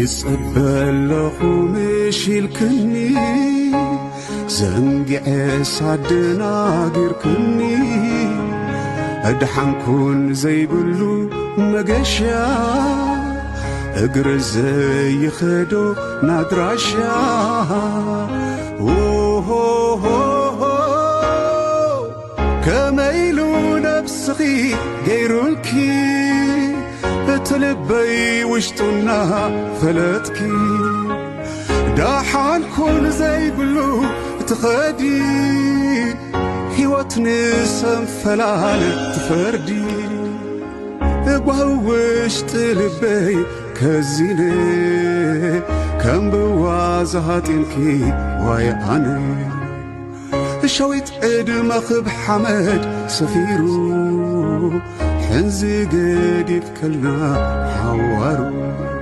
ይጽበ ኣለኹ ምሽ ኢልክኒ፣ ዘንጊዐ ሳደናጊርክኒ፣ ኣድሓንኩን ዘይብሉ መገሻ፣ እግሪ ዘይኸዶ ናድራሻ። ኦሆሆሆ፣ ከመይ ኢሉ ነብስኺ ገይሩልኪ፣ እቲ ልበይ ውሽጡና ፈለጥኪ። ደሓን ኩን ዘይብሉ ትኸዲ፣ ህይወት ንሰንፈላል ትፈርዲ። እጓ ውሽጢ ልበይ ከዚነ፣ ከም ብዋ ዝሃጢንኪ ዋይ ኣነ። ሸዊት ዕድመ ክብ ሓመድ ሰፊሩ፣ ሕንዚ ገዲፍከልና ሓዋሩ።